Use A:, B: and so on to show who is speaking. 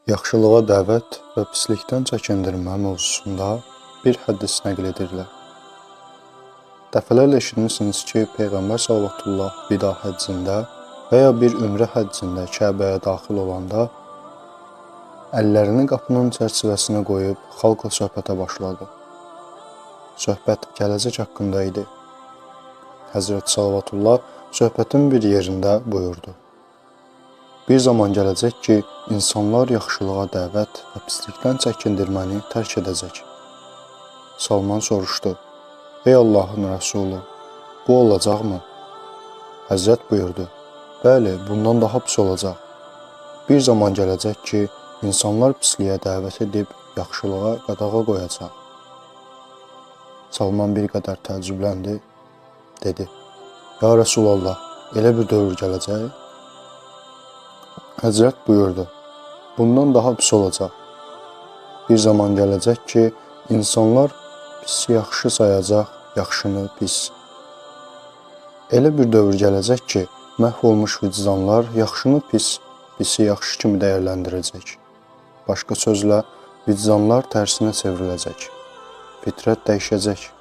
A: Yaxşılığa dəvət və pislikdən çəkindirmə mövzusunda bir hədis nəql edirlər. Dəfələrlə eşitmisiniz ki, Peyğəmbər sallallahu vida həccində və ya bir ümrə həccində Kəbəyə daxil olanda əllərini qapının çərçivəsinə qoyub xalqla söhbətə başladı. Söhbət gələcək haqqında idi. Həzrət Salavatullah söhbətin bir yerində buyurdu: Bir zaman gələcək ki, insanlar yaxşılığa dəvət və pislikdən çəkindirməni tərk edəcək. Salman soruşdu: Ey Allahın Rəsulu, bu olacaqmı? Həzrət buyurdu: Bəli, bundan daha pis olacaq. Bir zaman gələcək ki, insanlar pisliyə dəvət edib yaxşılığa qadağa qoyacaq. Salman bir qədər təəccübləndi, dedi: Ya Rəsulallah, elə bir dövr gələcək? Həzrət buyurdu: Bundan daha pis olacaq. Bir zaman gələcək ki, insanlar pisi yaxşı sayacaq, yaxşını pis. Elə bir dövr gələcək ki, məhv olmuş vicdanlar yaxşını pis, pisi yaxşı kimi dəyərləndirəcək. Başqa sözlə, vicdanlar tərsinə çevriləcək. Fitrət dəyişəcək.